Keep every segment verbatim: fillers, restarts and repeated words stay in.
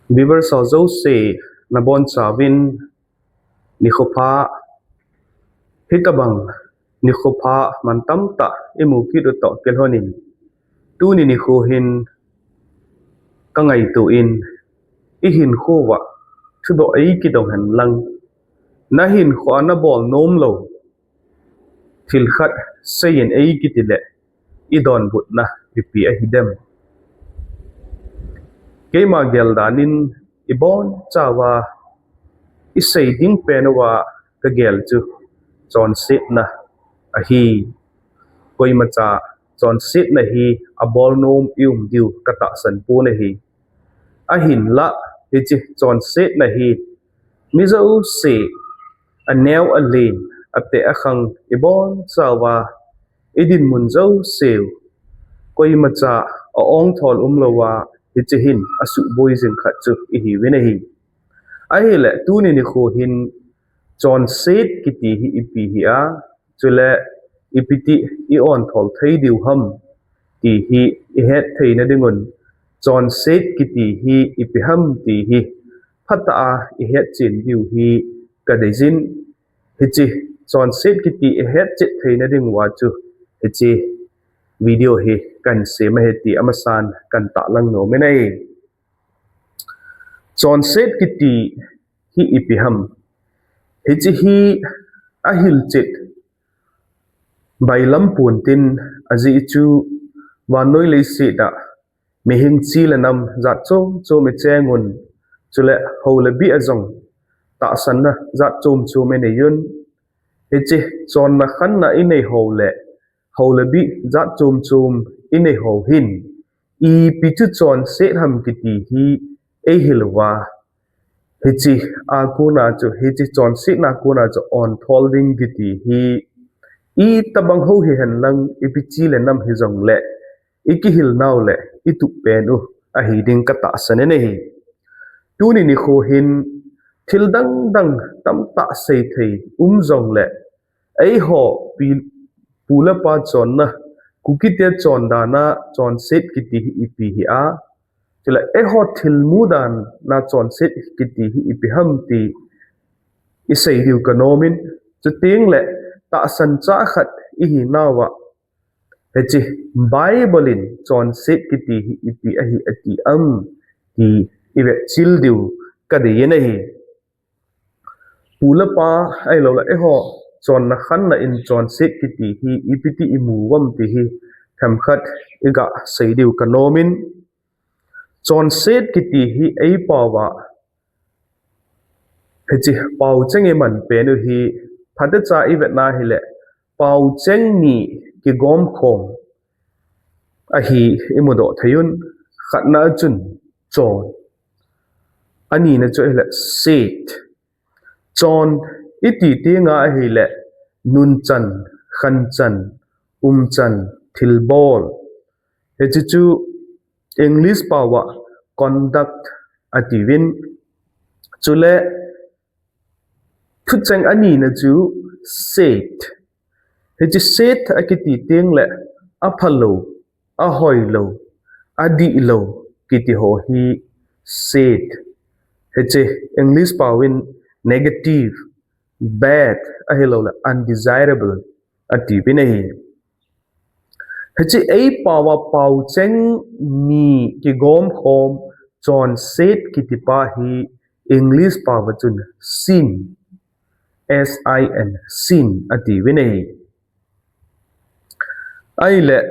Viewers ho jouse nabonchauvin nikho pha, hitobang nikho pha mantam tah imu kit u toh kilhonin, tuni nikho hin kangaito in ihinkho uva thudoh eikidong henlang, nahinkho a nabol nom lou thil khat seiyin eikiti leh idonbutna ipi ahidem? Keima geldan in ibonchauva isei ding pen uva kagel chu chonsetna ahi. Koimacha chonsetna hi abol nom ium diu katahsan pon ahi. Ahinlah hiche chonsetna hi mi jouse aneo alen, ateh akhang ibonchauva idinmun jouseu koimacha a-ongthol umlouva hiche hin asuhboi jing khat chu ihiuvin ahi. Ahileh tuni nikho hin chonset kiti hi ipi hia, chule ipiti i-onthol thei diu ham ti hi ihet theina dingun, chonset kiti hi ipi ham ti hi phatah a ihetchen diu hi kadeijin, hiche chonset kiti ihetchet theina dinguva chu hiche video hi kahin sem ahi ti amasan kahin tahlang nomin ahi. Chonset kiti hi ipi ham? Hiche hi ahilchet bailam pontin, ajeh chu vannoi leiset a mihing chi le nam jat chom chom ichengun, chule hou le bih a jong tahsanna jat chom chom ineiyun, hiche chonna khanna inei ho le hou le bih jat chom chom inei ho hin ipi chu chonset ham kiti hi eihil uva, hiche a kona chu, hiche chonsetna kona chu onthol ding kiti hi itobang hou hihenlang, ipi chi le nam hijongleh ikihil nau leh itup pen u ahi ding katahsan in ahi. Tuni nikho hin thil dang dang tamtah seithei um jongleh, eiho pi-, pu le pa chonna, Kukite chondan a chonset kiti hi ipi hia, chule eiho thilmu dan a chonset kiti hi ipi ham ti isei diu kanomin, chutengleh tahsan cha khat ihinauva, hiche Bible in chonset kiti hi ipi ahi ati am ti ivetchil diu kadeiyin ahi. Pu le pa ahilouleh eiho chonna khanna in chonset kiti hi ipiti imu uvam ti hi themkhat igasei diu kanomin, chonset kiti hi eipao a, hiche paocheng iman pen u hi phatecha ivetna hileh paocheng ni kigomkhom ahi imudoh theiun, khatna chun chon, anina chu ahileh set. Chon iti tenga ahileh nunchan, khanchan, umchan, thilbol. Hiche chu English paova conduct atiuvin. Chule thucheng anina chu set. Hiche set akiti tengleh aphalou, ahoilou, adihlou kiti ho hi set. Hiche English paovin negative, bad, ahilouleh undesirable atiuvin ahi. Hiche eipaova paocheng ni kigomkhom chonset kitipa hi English paova chun sin, S I N, sin atiuvin ahi. Ahileh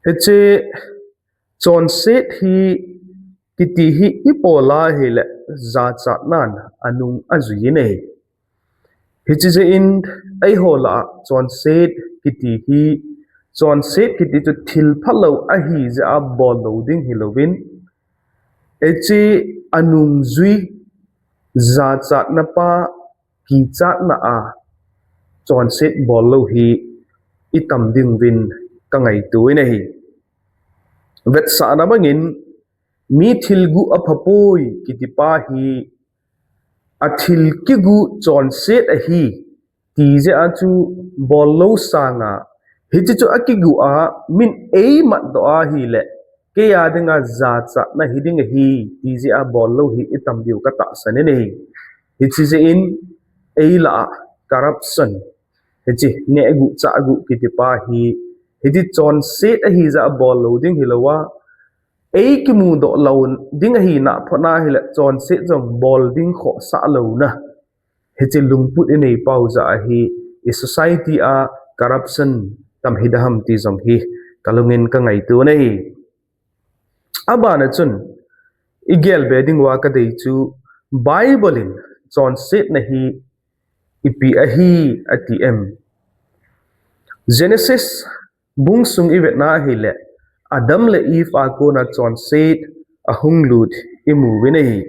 hiche chonset hi kiti hi ibol a hileh jachatnan anung ajuiyin ahi. Hiche jeh in eiho lah a chonset kiti hi, chonset kiti chu thil phalou ahijeh a bollou ding hilouvin, hiche anungjui jachatna pa kichatna a chonset bollou hi itam dinguvin kangaito in ahi. Vetsahna bangin mi thil guh aphapoi kitipa hi athil kiguh chonset ahi tijeh a chu bollou sanga, hiche chu akiguh a min eimatdoh ahileh kei a dinga jachatna hiding ahi, ti jeh a bol lou hi itam diu katahsan in ahi. Hiche jeh in, ei lah a corruption, hiche neh guh chah guh kiti pa hi, hiche chonset ahi jeh a bol lou ding hilou a, ei kimudoh lou ding ahina phat ahile chonset jong bol ding khohsah louna, hiche lungput inei pau jeh a hi, i society a corruption tam hiding ham ti jong hi kalungin kangaito in ahi. Abana chun, igel be diuva kadei chu, Bible in chonsetna hi ipi ahi ati em? Genesis bung sung ivetna ahile, Adam le Eve a kona chonset ahung lut imu uvin ahi.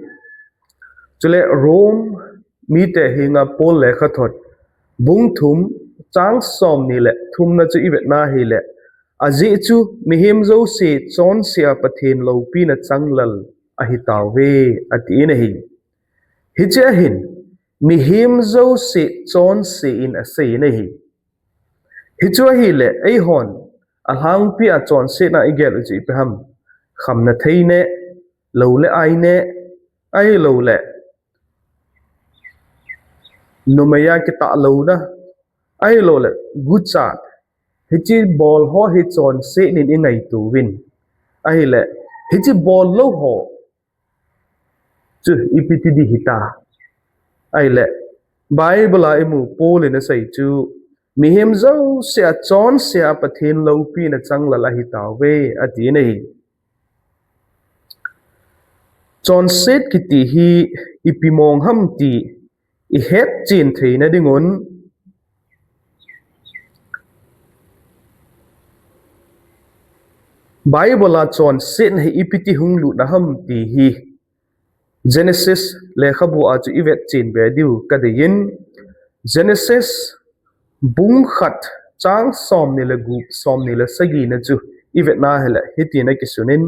Chule Rome mite henga Paul lekhathot bung thum chang somni le thumna chu ivetna ahile, ajeh chu mihem jouse chonse a Pathen loupina changlal ahitauve, atin ahi. Hiche ahin, mihem jouse chonse in asei in ahi. Hichu ahile, eihon alhangpi a chonsetna igel u chu ipi ham? Khamna thei neh, lou le ai neh, ahilouleh numei a kitah louna, ahilouleh guchat, hiche bol ho hi chonset in ingaito uvin. Ahile, hiche bol lou ho chu ipi ti ding hita? Ahile, Bible a imu Paul in asei chu, mihem jouse a chonse a Pathen loupina changlal ahitauve, atin ahi. Chonset kiti hi ipi mong ham ti ihetchen theina dingun, Bible a chonsetna hi ipi ti hung lutna ham ti hi Genesis lekhabu a chu ivetchen be diu kadei in, Genesis bung khat chang somni le gup, somni le sagina chu ivetna ahile hitin akisun in,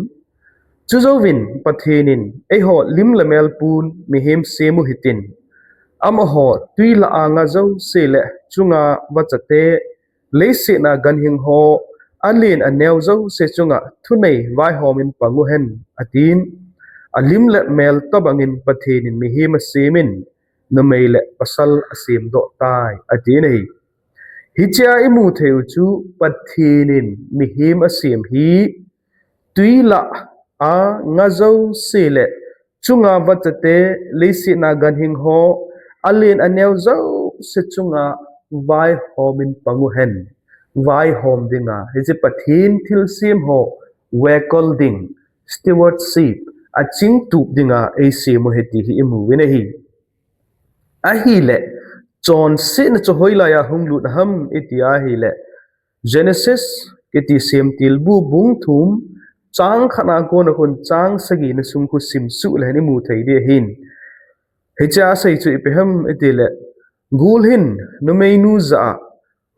chujouvin Pathen in eiho lim le mel pun mihem sem u hitin, amaho twi lah a nga jouse le chunga vachate, leiset a ganhing ho, alen aneo jouse chunga thunei vaihom in pang uhen, atin. Alim le mel tobang in Pathen in mihem asem in, numei le pasal asemdoh tai, atin ahi. Hichea imu thei u chu Pathen in mihem asem hi, twi lah a nga jouse le chunga vachate, leiset a ganhing ho, alen aneo jouse chunga vaihom in pang uhen. Vaihom dinga, hiche Pathen thilsem ho vekol ding, stewardship, achingtup dinga eisem u ahi ti hi imu uvin ahi. Ahile, chonsetna chu hoilai a hung lut ham iti ahile, Genesis kiti Semtilbu bung thum, chang khatna a kona khun chang sagina sung khu simsuh le hen imu thei ding ahin. Hichea asei chu ipi ham itile, gul hin numeinu jah a,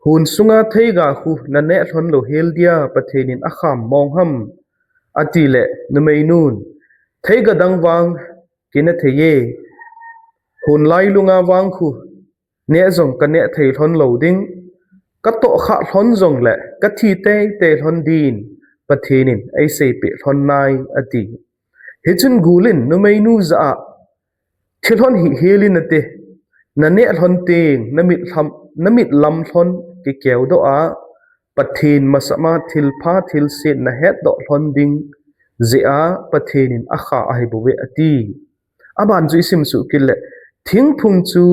hun sunga theiga khu naneh lhon lou hel dia Pathen in akham mong ham, atile, numeinun, theiga dang vang kineh thei e, hun lailunga vang khu neh jong kaneh thei lhon lou ding, katoh khah lhon jongle kathi teitei lhon din Pathen in eiseipeh lhon nai, ati. Hichun gul in numeinu jah a, thi lhon hih hel in ati, naneh lhon teng, namit lam, namit lam lhon kikeudoh a, Pathen masanga thilpha thilset nahetdoh lhon ding jeh a Pathen in akha ahibouve, ati. Aban chu isimsuh kit le, thingphung chu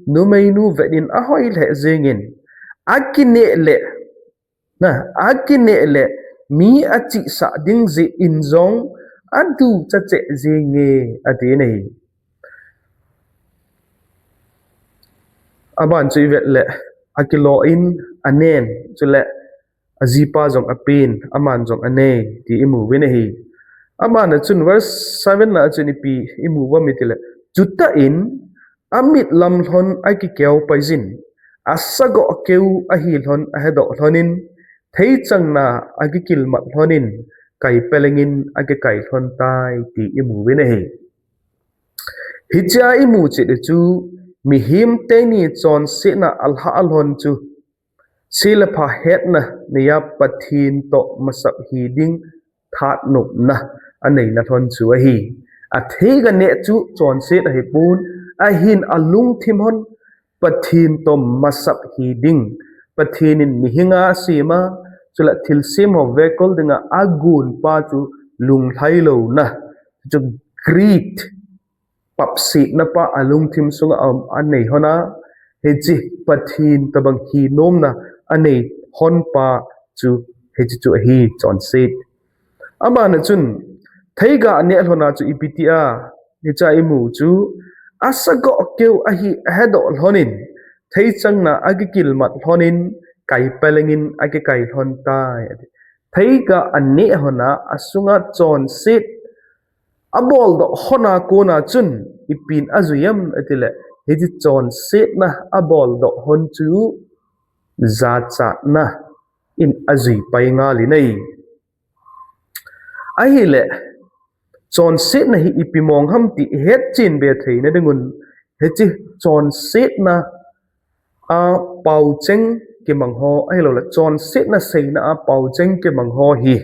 numeinu vet in ahoi lheh jengin, akineh le, na, akineh le mi achihsah ding jeh in jong aducha cheh jenge, ati ahi. Aban chu ivet le, akilo in anen, chule ajipa jong apen, aman jong anei, ti imu uvin ahi. Abana chun verse seven na chun ipi imu uvam itile, chutah in amit lam lhon akikeu paijin, asagoh keu ahi lhon ahedoh lhonin, theichang na akikilmat lhonin, kaipelengin akikai lhon tai, ti imu uvin ahi. Hichea imu chet u chu, mihem teni chonsetna alhah lhon chu, se le pha hetna neiya Pathen toh masap hiding thanopna aneina lhon chu ahi. Atheiga neh chu chonset ahipon, ahin alungthim hon Pathen toh masat hiding, Pathen in mihinga asema, chule thilsem ho vekol dinga agonpa chu lunglhai louna, chu greed, papsetna pa alungthim sunga um anei lhona, hiche Pathen tobang hinomna anei lhonpa chu hiche chu ahi chonset. Abana chun, theiga aneh lhona chu ipi tia, hichea imu chu, asagoh keu ahi ahedoh lhonin, theichangna akikilmat lhonin, kaipalengin akikai lhon tai. Theiga aneh lhona asunga chonset aboldoh lhona kona chun, ipin ajui em itile, hiche chonsetna aboldoh lhon chu jachatna in ajui pai ngal in ahi. Ahile, chonsetna hi ipi mong ham ti ihetchen be theina dingun, hiche chonsetna a paocheng kimang ho, ahilouleh chonsetna seina a paocheng kimang ho hi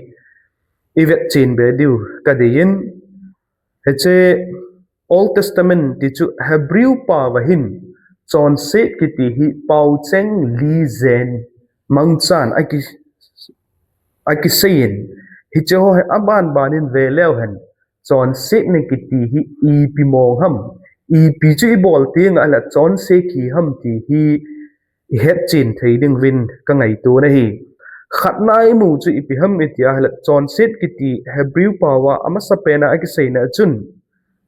ivetchen be diu kadeiyin, hiche Old Testament ti chu Hebrew paova hin chonset kiti hi paocheng li jen mangchan aki, akiseiyin, hiche ho hi abanbanin veleu hen, chonsetna kiti hi ipi mong ham, ipi chu ibol tengle chonse kit ham ti hi ihetchen thei dinguvin kangaito nahi. Khatna imu chu ipi ham itia ahile, chonset kiti Hebrew paova amasapena akiseina chun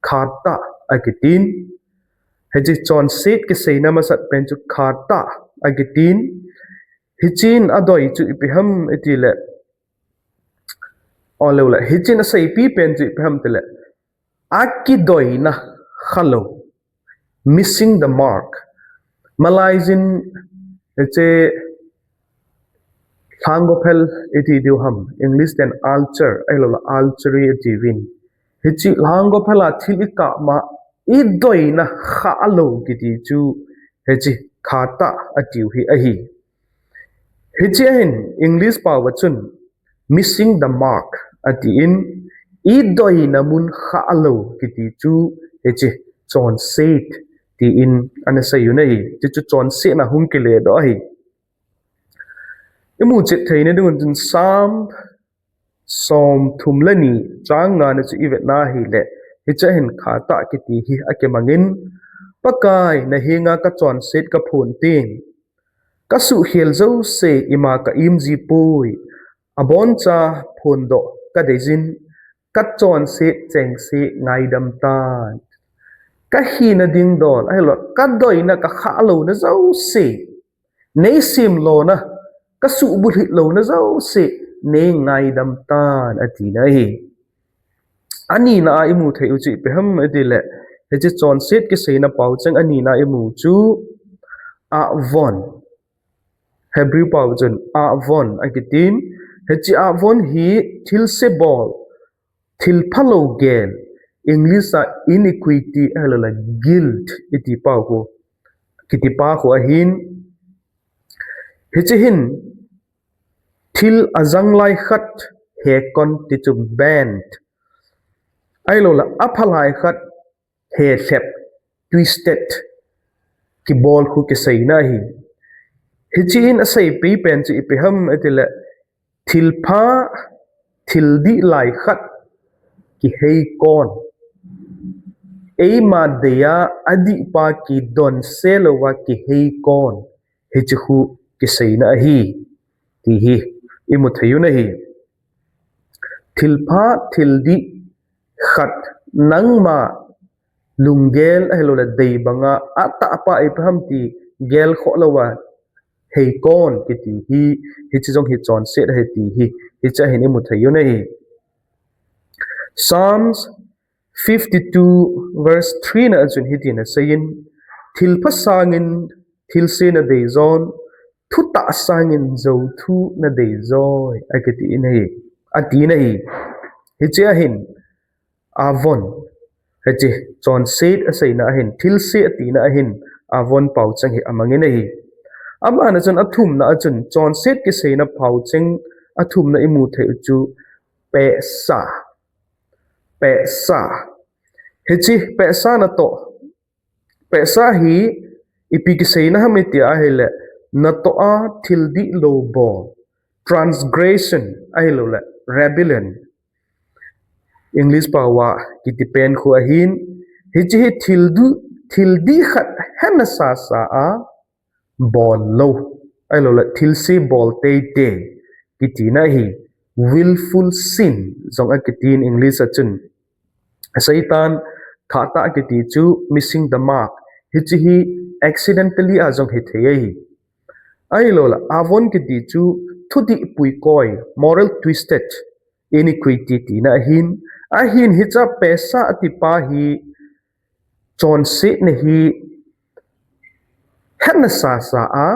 khata akitin. Hiche chonset kiseina masatpen chu khata akitin. Hichun adoi chu ipi ham itile, ahilouleh, hichun aseipipen chu ipi ham itile, akidoina khalou, missing the mark. Malaiyin hiche lhanggophel iti diu ham, English ten archer, ahilouleh archery itiuvin. Hiche lhanggophel a thil ikap ma idoina khalou kiti chu hiche khata atiu hi ahi. Hichea hin English paova chun missing the mark atin, idoina mun khalou kiti chu hiche chonset tin anaseiyu ahi. Hichu chonsetna hung kiledoh ahi. Imu chet theina dingun chun Psalm somthum le ni chang ngana chu ivetna ahile, hichea hin khata kiti hi akimangin, Pakai, nahenga kachonset kaphon teng, kasuhkhel jouse ima ka-imji poi, aboncha phondoh kadeijin, kachonset chengse ngaidam tan. Kahina dingdol, ahilouleh kadoina kakhalouna jouse, neisemlona, kasuhbulhit louna jouse, neingaidam tan atina ahi. Anina a imu theiyu chu ipi ham itile, hiche chonset kiseina paocheng anina imu chu avon. Hebrew paova chun avon akitin. Hiche avon hi thilse bol, thilphalou gel, English a iniquity ahilouleh guilt itipa khu, kitipa khu ahin. Hiche hin thil ajanglai khat hekon ti chu bent, ahilouleh aphalai khat helhep, twisted, kibol khu kiseina ahi. Hichun aseipipen chu ipi ham itile, thilpha, thildih lai khat kiheikon, eima deiya adihpa kidonse louva kiheikon, hiche khu kiseina ahi ti hi imu theiyu ahi. Thilpha, thildih khat, nangma lunggel ahilouleh dei banga atahpa ipi ham ti gelkhoh louva heikon kiti hi, hiche jong hi chonset ahi ti hi, hichea hin imu theiyu ahi. Psalms fifty-two verse three na a chun hitin aseiyin, thilpha sangin thilse nadeijon, thutah sangin jouthu nadeijoi, akitin ahi, atina ahi. Hichea hin avon, hiche chonset aseina ahin, thilse atina ahin, avon paocheng hi amangin ahi. Abana chun athumna a chun chonset kiseina paocheng athumna imu theiyu chu pehsa. Pehsa. Hiche pehsa natoh. Pehsa hi ipi kiseina ham iti ahile, natoh a thil dihlou bol. Transgression ahilouleh rebellion. English paova kiti pen khu ahin, hiche hi thil du, thil dih khat hena sasa a bol lou, ahilouleh thilse bol teitei kitina ahi, willful sin jong akitin English a chun. Satan, khatah kiti chu missing the mark, hiche hi accidentally a jong hithei ahi. Ahilouleh avon kiti chu thudih puikoi, moral twisted, iniquity tina ahin, ahin hiche a pehsa atipa hi chonsetna hi hena sasa a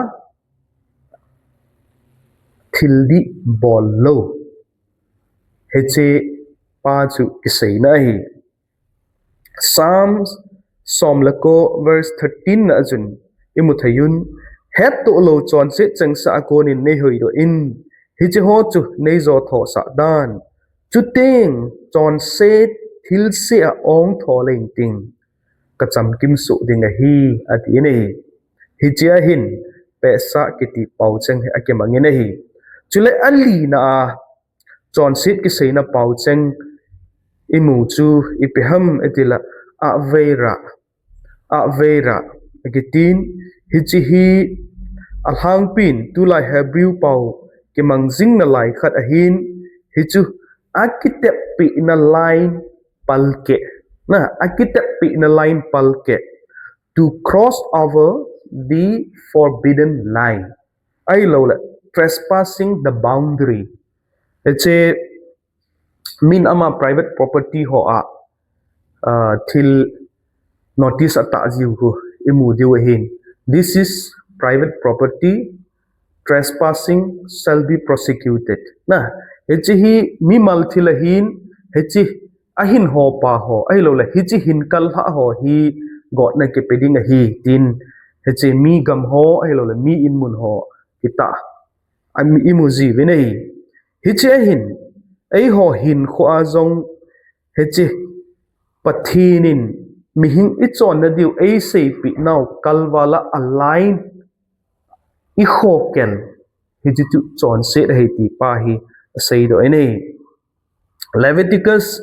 thil dih bol lou. Hiche pa chu kiseina ahi. Psalms som le ko verse thirteen na a chun imu thei un, hettoh lou chonset chengse a konin neihoidoh in, hiche ho chu neijo thosah dan. Chuteng chonset thilse a ong tho leng ting kachamkim soh ding ahi, atin ahi. Hiche a hin pehsa kiti paocheng hi akimangin ahi. Chule alina a chonset kiseina paocheng imu chu ipi ham itile, avera, avera akitin, hiche hi alhangpin tulai Hebrew pao kimang jing nalai khat ahin, hichu akiteppina line palkeh. Na, akiteppina line palkeh. To cross over the forbidden line. Ahilouleh trespassing the boundary. Hiche min ama private property ho a, ah, thil notice atah jiu khu imu diu ahin. This is private property, trespassing shall be prosecuted. Na, hiche hi mimal thil ahin, hiche ahin hopa ho, ahilouleh hiche hin kalha ho hi gotna kipe ding ahi, tin hiche mi gam ho, ahilouleh mi inmun ho kitah a imu jiuvin ahi. Hiche ahin, eiho hinkho a jong hiche Pathen in mihem ichonna diu eiseipeh nau kalval a line ikhokhel, hiche chu chonset ahi ti pa hi aseidoh in ahi. Leviticus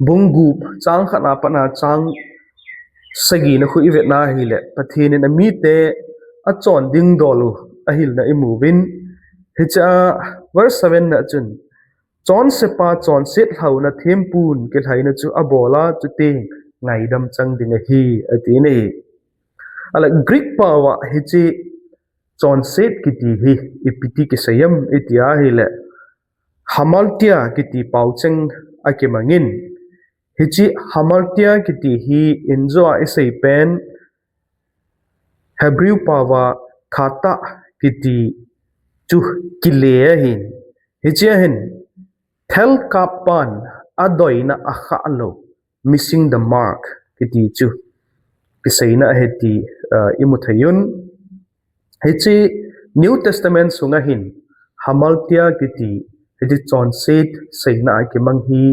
bung gup chang khat a pat a chang sagi na khu ivet na ahile, Pathen in amite achon dingdol u ahilna imu uvin, hiche a verse seven na chun, chonsepa chonset lhauna thempun kilhaina chu abol a, chuteng ngaidam chang ding ahi, atin ahi. Ahile Greek pao a hiche chonset kiti hi ipi ti kisei em iti ahile, hamartia kiti paocheng akimangin, hiche hamartia kiti hi injo a isei pen Hebrew pao a khatah kiti chu kile ahin. Hiche ahin, thel kappan adoina akhah lou, missing the mark kiti chu kiseina ahi ti, ah, imu thei un. Hiche New Testament sunga hin hamartia kiti hiche chonset seina a kimang hi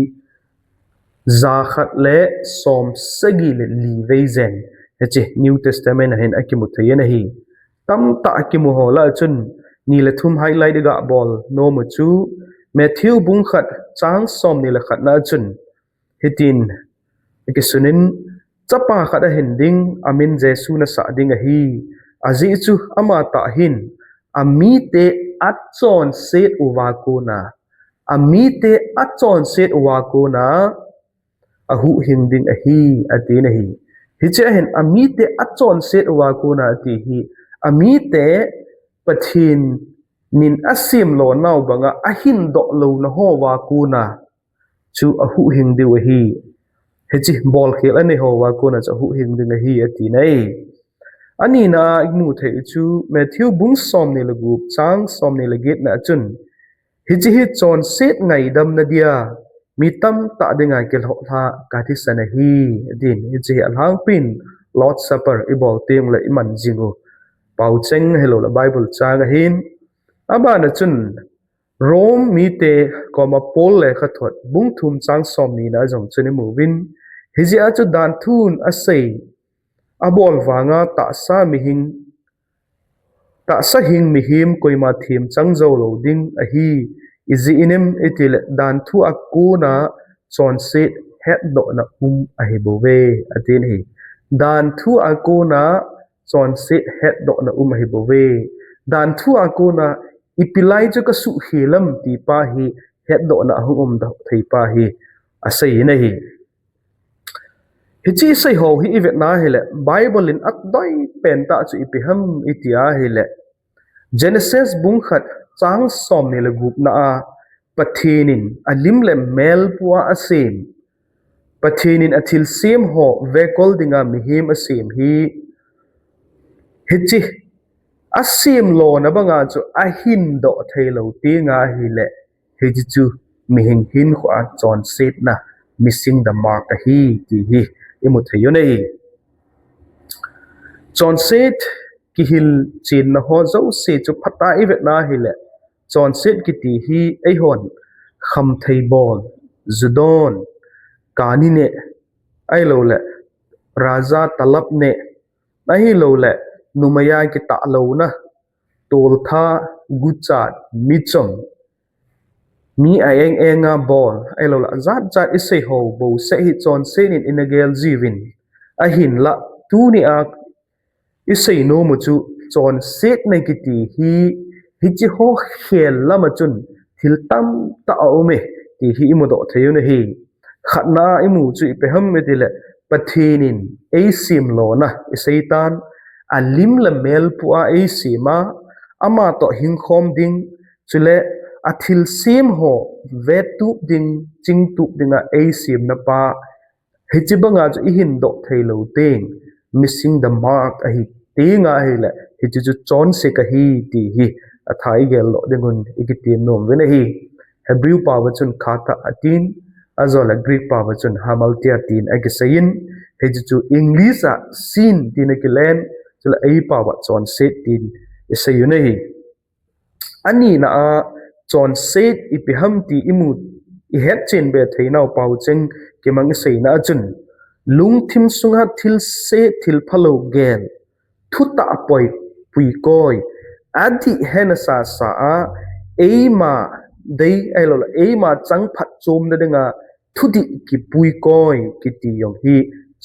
ja khat le som sagi le li vei jen hiche New Testament a hin akimu thei in ahi. Tamtah akimu ho lah a chun ni le thum highlight iga bol nom u chu Matthew bung khat chang somni le khat na a chun hitin akisun in, chapa khat ahin ding, amin Jesu nasah ding ahi. Ajeh chu amatah hin amite achonset uva kona, amite achonset uva kona ahuhhing ding ahi, atin ahi. Hiche ahin amite achonset uva kona ati hi, amite Pathen in asemlo nau banga ahindoh louna ho uva kona chu ahuhhing diu ahi. Hiche bolkhel anei ho uva kona chu ahuhhing ding ahi, atina ahi. Anina a imu thei u chu Matthew bung somni le gup chang somni le get na a chun, hiche hi chonset ngaidamna dia mi tamtah dinga kilhohlha kathisan ahi, atin. Hiche hi alhangpin Lord's Supper ibol teng le iman jing u paocheng ahilouleh Bible chang ahin. Abana chun Rome mite koma Paul lekhathot bung thum chang som ni na jong chun imu uvin, hijeh a chu danthun asei abol vanga tahsa mihing, tahsa hing mihem koima themchang jou lou ding ahi. Ijeh inem itile danthu a kona chonset hetdohna um ahi bouve, atin ahi. Danthu a kona chonset hetdohna um ahi bouve. Danthu a kona ipi lai chu kasuh hilam ti pa hi hetdohna ahung umdoh thei pa hi asei in ahi. Hiche isei ho hi ivet na hile, Bible in adei pen tah chu ipi ham iti ahile, Genesis bung khat chang som ni le gup na a, Pathen in alim le mel pu a asem, Pathen in athilsem ho vekol dinga mihem asem hi, hiche asem lona banga chu ahin doh thei lou ti nga hile, hiche chu mihing hinkho a chonsetna, missing the mark ahi ti hi imu thei u ahi. Chonset kihil chenna ho jouse chu phatah a ivet na hile, chonset kiti hi eihon khamthei bol, ju don, kani neh, ahilouleh raja talap neh, ahilouleh numei a kitah louna, toltha, guchat, michom, mi a eng enga bol, ahilouleh jat jat isei ho bouseh hi chonset in ina gel jiuvin, ahinlah tuni a isei nom u chu chonsetna kiti hi, hiche ho khel lama chun thil tamtah aume ti hi imudoh thei u ahi. Khatna imu chu ipi ham itile, Pathen in eisem lona isei tan, alim le mel pu a eisem a, ama toh hingkhom ding, chule athilsem ho vettup ding, chingtup dinga eisemna pa, hiche banga chu ihin doh thei lou teng, missing the mark ahi ti nga hile, hiche chu chonset ahi ti hi atha igel lou ding un ikitem nom uvin ahi. Hebrew pao a chun khatha atin, ajole Greek pao a chun hamartia tin akisei in, hiche chu English a sin tin akilen, chule ei pao a chonset tin isei u ahi. Anina a chonset ipi ham ti imu, ihet chen be thei nau pao cheng kimang iseina a chun, lungthim sunga thilse thil phalou gel, thutah poi, puikoi, adih hena sasa a, eima dei ahilouleh eima chang phatchomna dinga thudih kipuikoi kiti jong hi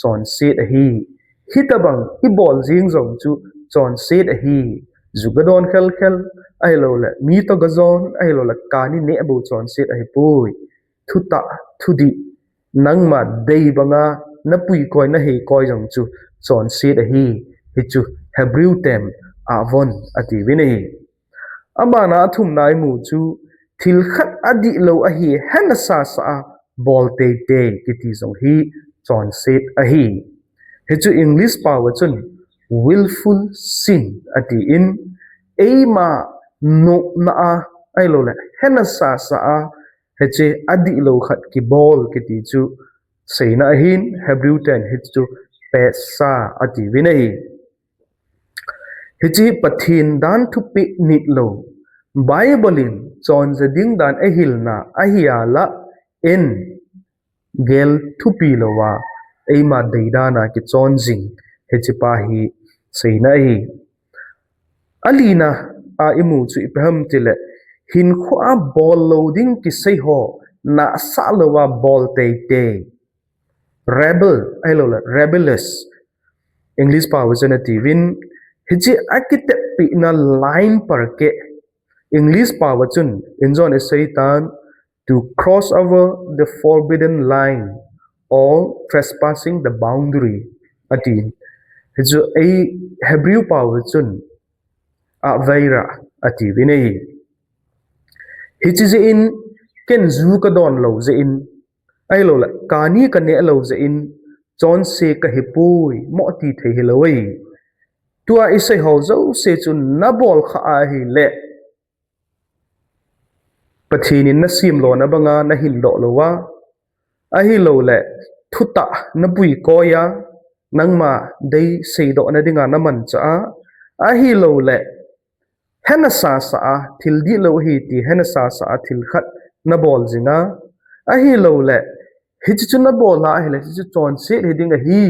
chonset ahi. Hitobang ibol jing jong chu chonset ahi. Ju gadon khelkhel, ahilouleh mi toh gajon, ahilouleh kani neh bou chonset ahipoi. Thutah, thudih, nangma dei banga napuikoi, naheikoi jong chu chonset ahi. Hichu Hebrew ten avon atiuvin ahi. Abana athumna imu chu, thil khat adihlou ahi hena sasa a bol teitei kiti jong hi chonset ahi. Hichu English pao a chun willful sin atin, eima nopna a, ahilouleh hena sasa a, hiche adihlou khat kibol kiti chu seina ahin, Hebrew ten hichu pesha atiuvin ahi. Hiche Pathen dan thupeh nitlou, Bible in chonse ding dan ahilna ahi a lah in gel thupi louva, eima dei dan a kichon jing, hiche pa hi seina ahi. Alina a imu chu ipi ham itile, hinkho a bol lou ding kisei ho nahsah louva bol teitei, rebel ahilouleh rebellious, English pao a chun atiuvin, hiche akiteppina line parkeh, English pao a chun injon isei tan, to cross over the forbidden line or trespassing the boundary atin. Hichu ei Hebrew pao a chun avera atiuvin ahi. Hiche jeh in ken ju kadon lou jeh in, ahilouleh kani kaneh lou jeh in chonse kahipoi mo ti thei hilou ahi. Tua isei ho jouse chu nabol khah ahile, Pathen in nasem lona banga nahin doh louva, ahilouleh thutah napuikoi a, nangma dei seidohna dinga namanchah a, ahilouleh Hena sasa a thil dihlou ahi ti hena sasa a thil khat nabol jinga, ahilouleh hiche chu nabol a ahileh hiche chu chonset hiding ahi,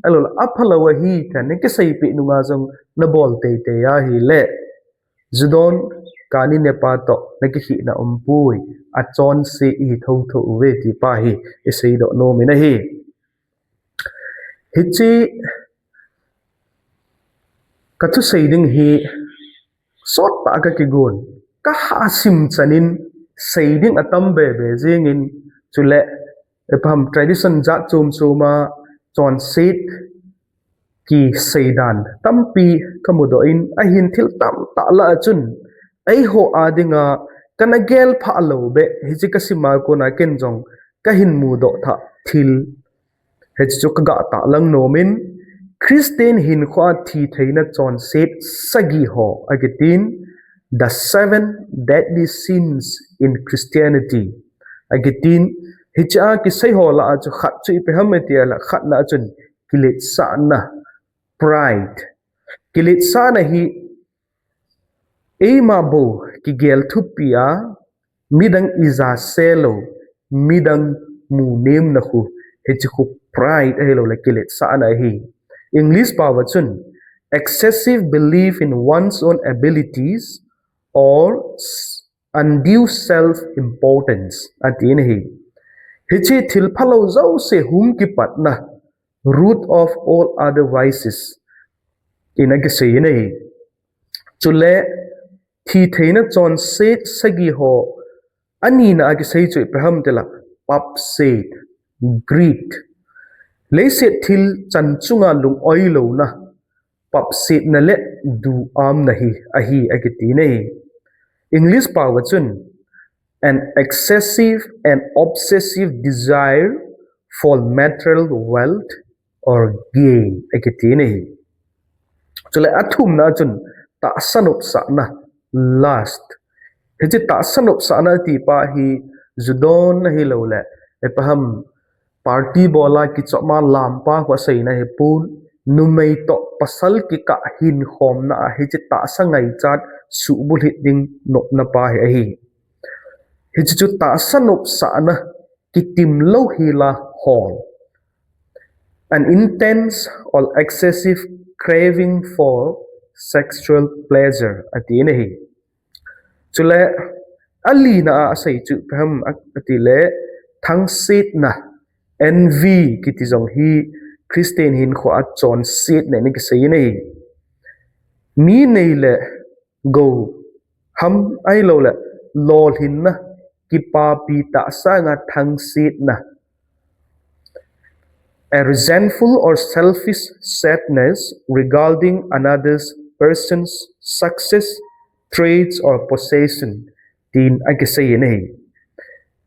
ahilouleh aphalou ahi ti nakiseipeh nunga jong nabol teitei ahileh, judon kani nepa toh nakihina umpoi, achonse ihi thotho uve ti pa hi iseidoh nom in ahi. Hiche kathusei ding hi sottah kakigon, kahasim chanin sei ding atam bebe jingin, chuleh ipi ham tradition jat chom choma chonset kiseidan tampi kamudoh in, ahin thil tamtah lah a chun eiho a dinga kana gelphah lou beh hiche kasima kona ken jong kahin mudoh thah thil hiche chu kagah tahlang nom in, Christian hinkhoa thitheina chonset sagi ho akitin, the seven deadly sins in Christianity akitin, hichea kisei ho lah a chu khat chu ipi ham iti ahileh khatna a chun kiletsahna, pride. Kiletsahna hi eima bou kigel thupi a, midang ijase lou, midang munemna khu, hiche khu pride ahilouleh kiletsahna ahi. English pao a chun excessive belief in one's own abilities or undue self-importance atin ahi. Hiche thil phalou jouse hung kipatna, root of all other vices in akisei in ahi. Chuleh thitheina chonset sagi ho anina a kisei chu ipi ham itileh papset, greed. Leiset thil chan chunga lungoilouna, papsetna le duhamna hi ahi akitin ahi. English pao a chun an excessive and obsessive desire for material wealth or gain akitin ahi. Chuleh athumna a chun tahsa nopsahna, lust. Hiche tahsa nopsahna ti pa hi judon ahilouleh ipi ham party bol a kichom a lampa khu aseina hipon, numei toh pasal kikah hinkhomna a hiche tahsa ngaichat suhbulhit ding nopna pa hi ahi. Hiche chu tahsa nopsahna kitimlou hila hol, an intense or excessive craving for sexual pleasure atin ahi. Chuleh alina a asei chu ipi ham itileh thangsetna, envy kiti jong hi Christian hinkhoa chonsetna in akisei in ahi. Mi nei le gou ham ahilouleh lolhinna, kipapi tah sanga thangsetna, a resentful or selfish sadness regarding another person's success, traits or possession tin akisei in ahi.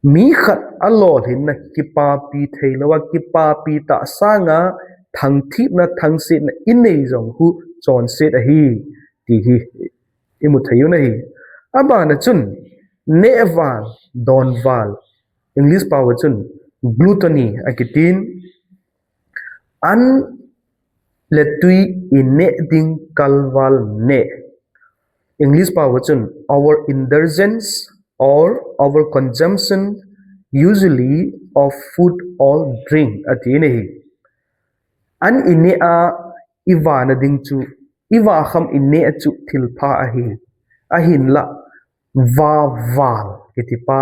Mi khat alolhinna, kipapi theilou a kipapi tah sanga thangthipna, thangsetna inei jong khu chonset ahi ti hi imu thei u ahi. Abana chun nehval, donval, English pao a chun gluttony akitin, an le tui ineh ding kalval neh. English pao a chun overindulgence or overconsumption, usually of food or drink atin ahi. An ineh a ivana ding chu, iva kham ineh chu thilpha ahi. Ahinlah vaval kitipa,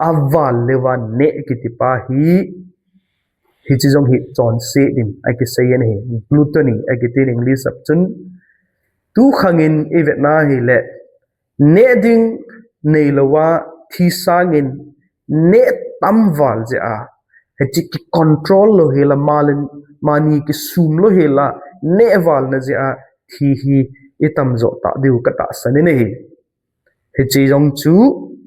aval le va neh kitipa hi, hiche jong hi chonset in akisei in ahi. Gluttony akitin English a chun. Tukhangin ivetna hileh neh ding neilouva thi sangin neh tamval jeh a, hiche kicontrol lou hela, mani kisum lou hela nehvalna jeh a thi hi itamjo tah diu katahsan in ahi. Hiche jong chu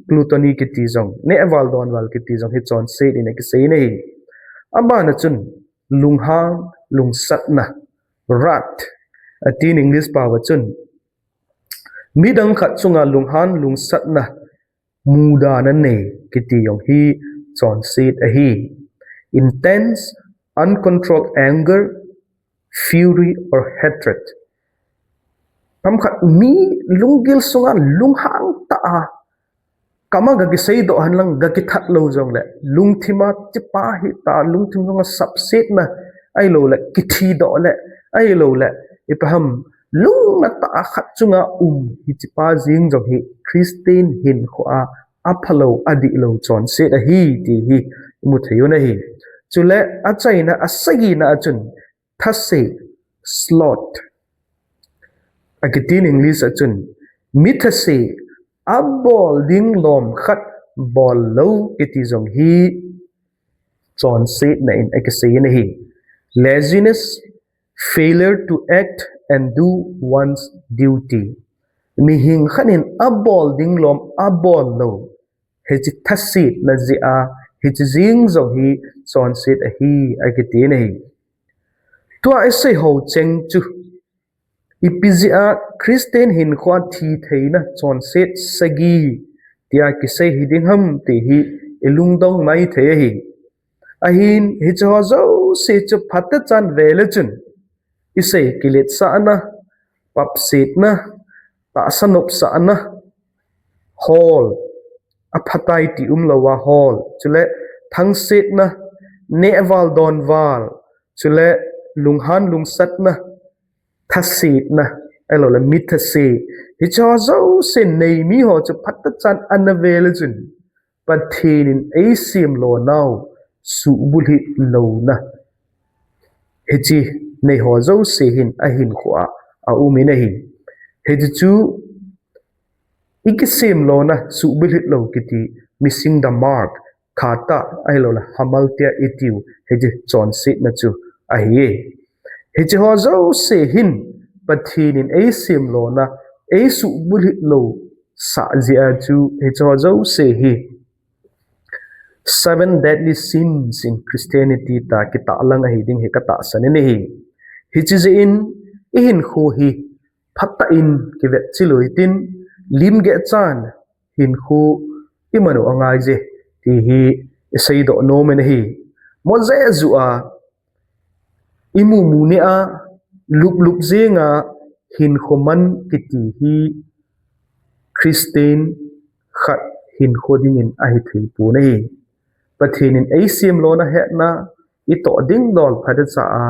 gluttony kiti jong, nehval donval kiti jong hi chonset in akisei in ahi. Abana chun lunghan, lungsatna, wrath atin English pao a chun, midang khat chunga lunghan, lungsatna, mudana nei kiti jong hi chonset ahi. Intense, uncontrolled anger, fury or hatred. Tam khat mi lunggil sunga lunghang tah a, kama ga kiseidoh henlang ga kithat lou jongle, lungthima chipa hita, lungthim sunga sapsetna ahilouleh kithidoh le, ahilouleh ipi ham, lungna tah a khat chunga um hichepa jeng jong hi Christian hinkhoa aphalou, adihlou chonset ahi ti hi imu thei u ahi. Chule achaina, asagina a chun thase, sloth akitin English a chun, mi thase, abol ding lom khat bol lou kiti jong hi chonsetna in akisei in ahi. Laziness, failure to act and do one's duty. Mihing khat in abol ding lom abol lou, hiche thasetna jeh a, hiche jeng jong hi chonset ahi, akiti in ahi. Tua isei ho cheng chu, ipi jeh a Christian hinkhoa thitheina chonset sagi tia kisei hiding ham ti hi ilungdong maithei ahi. Ahin hicheho jouse chu phatechan vele chun, isei kiletsahna, papsetna, tahsa nopsahna, hol, aphatai ti umlouva hol, chule thangsetna, nehval donval, chule lunghan lungsatna, thasetna, ahilouleh mi thase, hicheho jouse nei miho chu phatechan ana vele chun, Pathen in eisem lonau suhbulhit louna, hiche neiho jouse hin ahinkhoa aum in ahi. Hiche chu ikisem lona suhbulhit lou kiti, missing the mark, khatah ahilouleh hamal tia itiu, hiche chonsetna chu ahi. Hicheho jouse hin Pathen in eisem lona, eisuhbulhit lousah jeh a chu hicheho jouse hi seven deadly sins in Christianity tia kitahlang ahi ding hi katahsan in ahi. Hiche jeh in ihinkho hi phatah in kivetchil u hitin, limgehchan hinkho iman u angaije ti hi iseidoh nom in ahi. Mo jeh juh a imumu neh a, luplup jenga hinkho man kiti hi Christian khat hinkho dingin ahithei pon ahi. Pathen in eisem lona hetna, itoh ding dol phatecha a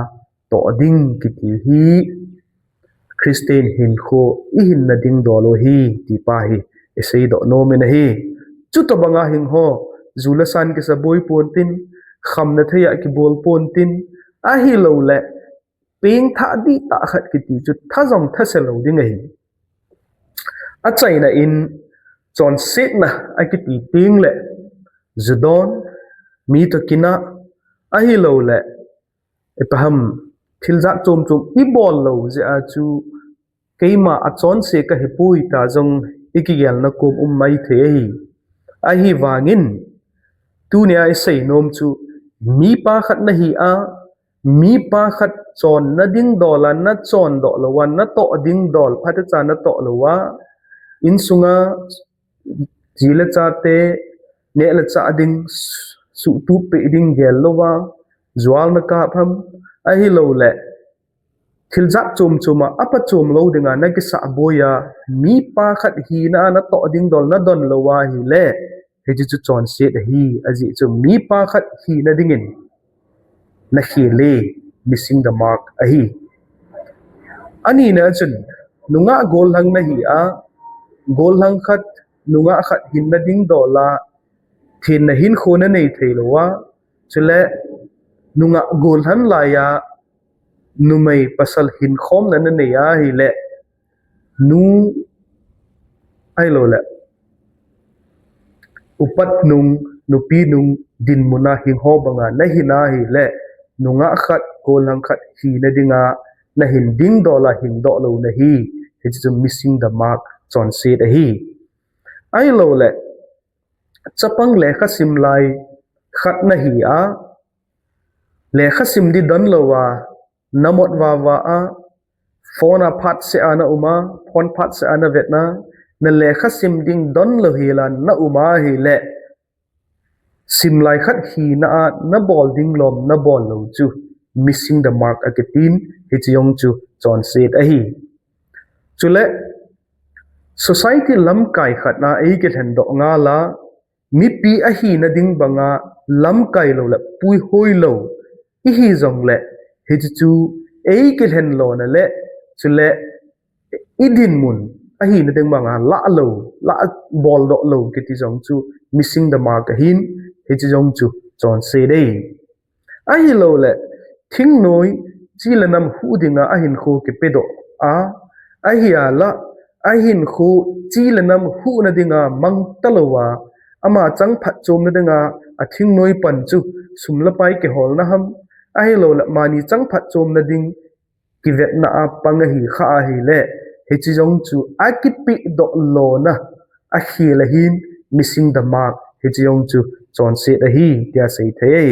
toh ding kiti hi Christian hinkho ihinna ding dol u ahi tipa hi iseidoh nom in ahi. Chutobanga hingho, ju le san kisaboi pontin, khamna thei a kibol pontin, ahilouleh pengthah dihtah khat kiti chu tha jong thase lou ding ahi. Achaina in chonsetna akiti tengle, judon, mi toh kinah, ahilouleh ipi ham, thil jat chom chom ibol lou jeh a chu keima achonse kahipoi tia jong ikigelna kom um maithei ahi. Ahivangin tunia isei nom chu, mipa khat nahi a, mipa khat chonna ding dol a nachondoh louva, natoh ding dol phatecha natoh louva, insunga ji le chate neh le chah ding, suhtup peh ding gel louva, jual nakap ham, ahilouleh thil jat chom chom a apha chom lou dinga nakisah boi a, mipa khat hina a natoh ding dol nadon louva ahile, hiche chu chonset ahi. Ajeh chu mipa khat hina dingin nakhel e, missing the mark ahi. Anina chun, nungah gollhang nahi a, gollhang khat, nungah khat hinna ding dol a thenna hinkho nanei thei louva, chule nungah gollhang laiya numei pasal hinkhomna nanei ahile, nu ahilouleh upat nung, nupi nung dinmun a hingho banga nahin ahile, nungah khat, gollhang khat hina dinga nahin ding dol a hingdoh louna hi, hiche chu missing the mark, chonset ahi. Ahilouleh chapang lekha sim lai khat nahi a, lekha sim ding don louva, namot vava a, phone a phatseh a naum a, phone phatseh a navet a, nalekha sim ding don lou hel a naum ahile, sim lai khat hina a nabol ding lom nabol lou chu missing the mark akitin, hiche jong chu chonset ahi. Chule society lamkai khat a eikilhen doh ngal a, mipi ahina ding banga lamkai lou le puihoi lou ihi jongle, hiche chu eikilhen lona le chule idinmun ahina ding banga lah lou, lah bol doh lou kiti jong chu missing the mark ahin, hiche jong chu chonset e. Ahilouleh, thingnoi chi le nam huh dinga ahinkho kipedoh a, ahi a lah, ahinkho chi le nam huhna dinga mang talouva, ama chang phatchomna dinga athingnoi pan chu sum le pai kiholna ham, ahilouleh mani chang phatchomna ding kivetna a pang ahi kha ahile, hiche jong chu akipehdoh lona akhel ahin, missing the mark, hiche jong chu chonset ahi tia seithei e.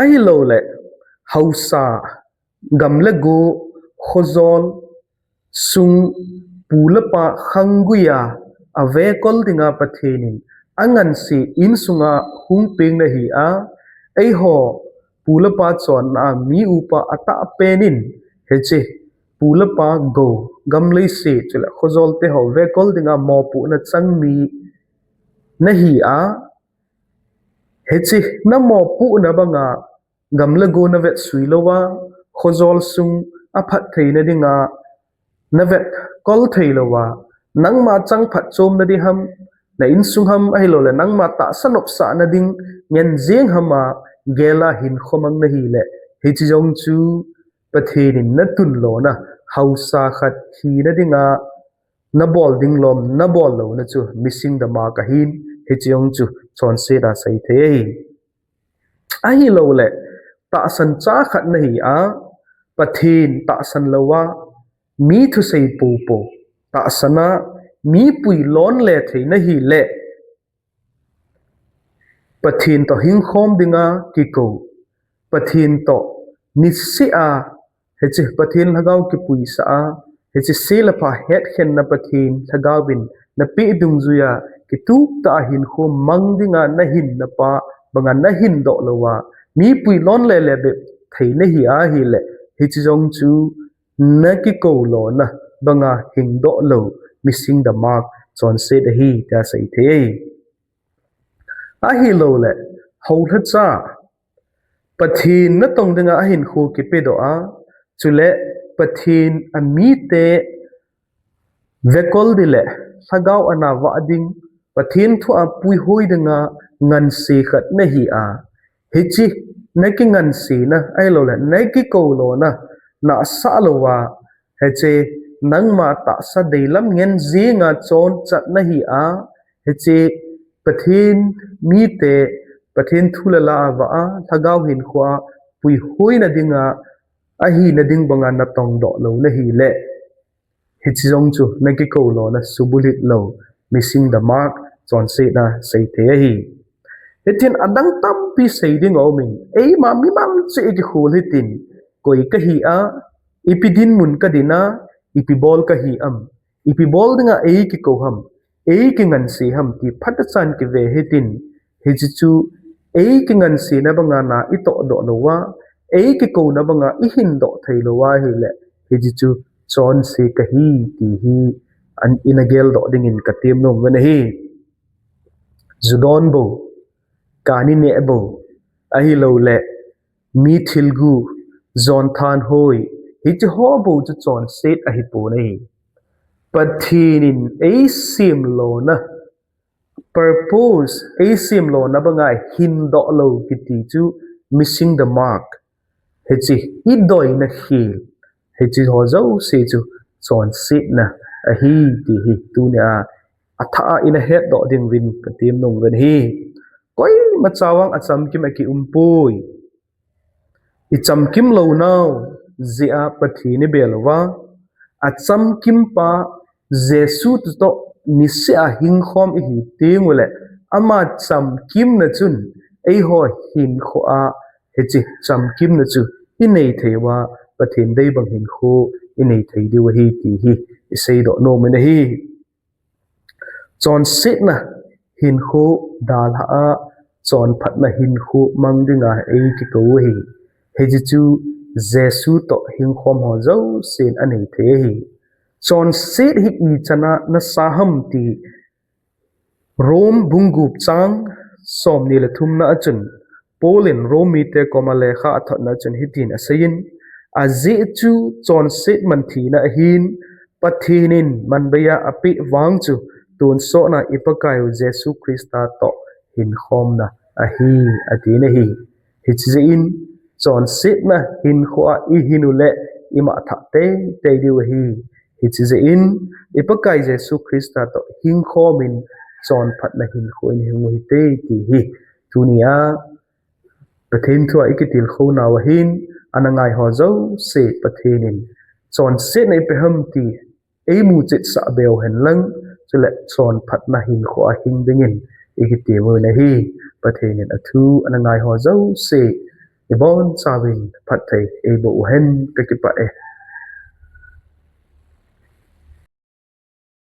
Ahilouleh, haosa, gam le go, khojol, sung, pu le pa khanggui a avekol dinga Pathen in anganse insunga hung peng nahi a, eiho pu le pa chonna a mi upa atahpen in, hiche pu le pa, go, gam leiset chule khojol teho vekol dinga mopohna chang mi nahi a, hiche namopohna banga gam le go navetsui louva, khojol sung aphattheina dinga navetkol thei louva, nangma chang phatchomna ding ham, na insung ham ahilouleh nangma tahsa nopsahna ding ngen jeng hama gela hinkho mang nahile, hiche jong chu Pathen in natun lona, haosa khat hina dinga nabol ding lom nabol louna chu missing the mark ahin, hiche jong chu chonset a seithei e. Ahilouleh, tahsan cha khat nahi a, Pathen tahsan louva mi thusei popo, tahsan a mipui lonle thei nahile, Pathen toh hingkhom dinga kikou, Pathen toh niseh a, hiche Pathen lhagao kipuisah a, hiche se le pha hetkhenna Pathen lhagao in napeh dungjuia kitup tah a hinkho mang dinga nahinna pa banga nahindoh louva, mipui lonle le bep thei nahi ahile, hiche jong chu nakikou lona banga hingdoh lou, missing the mark, chonset ahi tia seithei e. Ahilouleh, haolhacha, Pathen natong dinga ahinkho kipedoh a, chule Pathen amite vekol ding le lhagao ana vah ding, Pathen thua puihoi dinga nganse khat nahi a, hiche nakingansena ahilouleh nakikou lona nahsah louva, hiche nangma tahsa deilam ngen jenga chonchat nahi a, hiche Pathen mite Pathen thu le la avah a, lhagao hinkhoa puihoina dinga ahina ding banga natongdoh lou nahile, hiche jong chu nakikou lona subulhit lou, missing the mark, chonsetna seithei ahi. Hitin adang tampi sei ding aumin, eima mimal cheh ikikhol hitin, koi kahi a, ipi dinmun kadin a, ipi bol kahi am, ipi bol dinga eikikou ham, eikinganse ham ti phatechan kive hitin, hiche chu eikingansena banga na itohdoh louva, eikikouna banga ihindoh thei louva ahile, hiche chu chonse kahi ti hi ina geldoh dingin katem nom uve ahi. Ju don bou, kani neh bou, ahilouleh mi thilgu, jon thanhoi, hiche ho bou chu chonset ahipon ahi. Pathen in eisem lona, purpose, eisem lona banga hindoh lou kiti chu missing the mark. Hiche idoina khel, hiche ho jouse chu chonsetna ahi ti hi tunia athah a ina hetdoh ding uvin katem nom uve ahi. Koimacha vang achamkim akiumpoi. Ichamkim lounau jeh a Pathen ibe louva, achamkimpa Jesu chutoh niseh a hingkhom ihi tenguleh, ama chamkimna chun eiho hinkhoa hiche chamkimna chu inei thei uva, Pathen deibang hinkho inei thei diu ahi ti hi iseidoh nom in ahi. Chonsetna hinkho dalha a, chonphatna hinkho mang dinga eikikou ahi. Hiche chu Jesu toh hingkhom ho jousen anei thei ahi. Chonset hi ichan a nasa ham ti Rom bung gup chang somni le thumna a chun Paul in Rom mite koma lekha athotna a chun hitin aseiyin, ajeh chu chonset man thina ahin, Pathen in manbeiya apeh vang chu tonsotna i Pakaiu Jesu Christa toh hinkhomna ahi, atin ahi. Hiche jeh in chonsetna hinkhoa ihin uleh ima thah teitei diu ahi. Hiche jeh in i Pakai Jesu Christa toh hingkhom in chonphatna hinkho in hing u hite ti hi. Tunia Pathen thua ikitilkhou nau ahin, ana ngai ho jouse Pathen in chonsetna ipe ham ti eimuchitsah beu hen lang, chule chonphatna hinkhoa hing dingin ikitemu in ahi. Pathen in athu ana ngai ho jouse ibonchauvin phatthei eiboh u hen, kakipah e.